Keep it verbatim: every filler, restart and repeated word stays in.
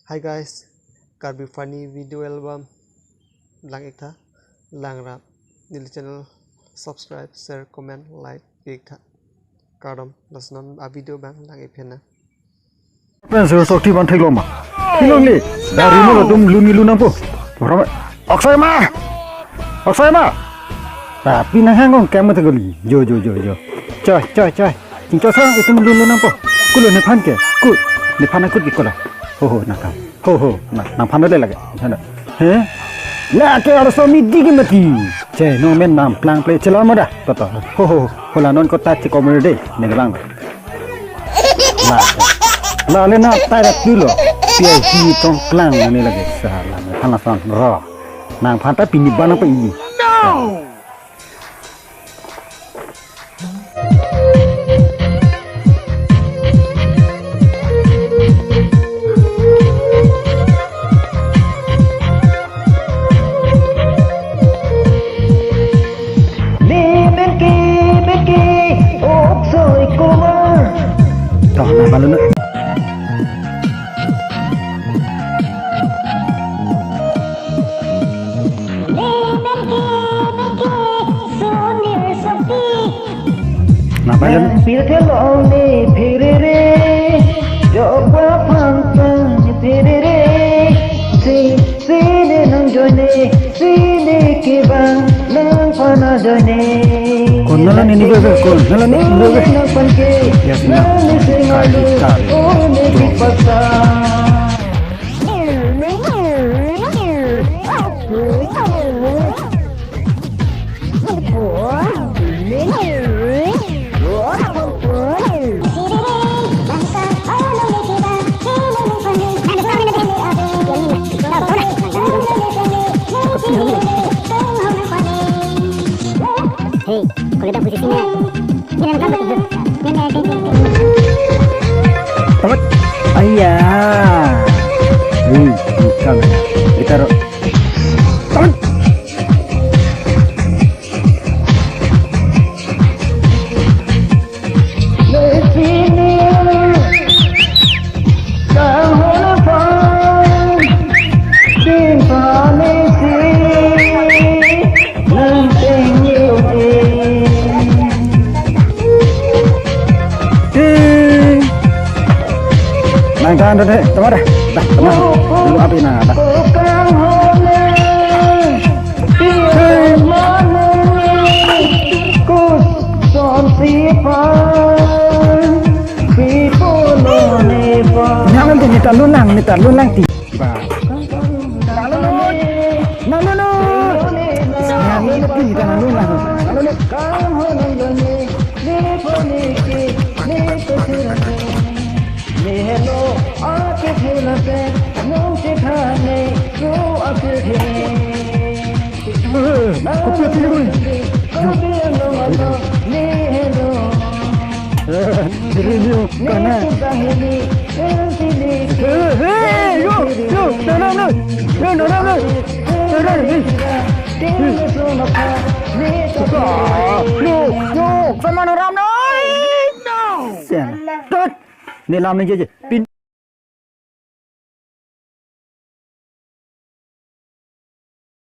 Hi guys, Karbi Funny Video Album lang-ik tha, langrap, neli channel subscribe, share, comment, like, ik tha. Kardom, lason a-video abang lang-ik phen na. Pen sur sok ti ban thek lo ma. Thek longle. Dari mo lo tum lun ni lun nangpo. Ram. Oksai ma. Oksai ma. Tapi nang hang kong kem mo thek li. Jo, jo, jo, jo. Choi, choi, choi. Chingchoi sang itum lun lun nangpo. Kulo nephan ke. Ku. Nephan akut ke kola. Ho, ho, nangkam. Ho, ho, na, nangphan le lake. Sana. He? Lake arloso midi ke mati. Che, no men nangplang ple chela mo da. Toto. Ho, ho, ho, la non kota che komre de. Ne gelang. La. La le na tai ra tu lo. Pia hi tong klang ne lake. Sala ne phan lason ro. Nangphan ta pini ban nangpa i. No! Ni menki, menki, Oksai Kumar. Toh, na balun na. Napa ya? Pil ke long ni phiriri, jokwa phang phang ni phiriri. Si, si ne nang joine, si ne ke bang nangphan ajoine. Kon nala ni ni bebe, kon nala ni ni bebe. Nangphan ke, ya, sih, nang ni sing kali, alu, kali. Oh, ne di paksa. Hey, kalau dah posisi ni, jangan kan begitu. Ni, ni, ni, ni. Tamat. Ayah. Wih, bukan. Kita ro. Tamat. Nang tahan deh, teman dah. Dah, teman. Dulu api nah, dah. Nang nanti nita lunang, nita lunang ti. Nang lunang. Nang lunang, nita nang lunang. Nang lunang. Eh, kopi ati ko ni? Eh, diri ni, kana? Eh, eh, yo, yo, no, no, no. No, no, no, no. No, no, no. Eh. Ah, yo, yo, sama na ram na. No. Sen. Tut. Ne lam ne je je. Pin.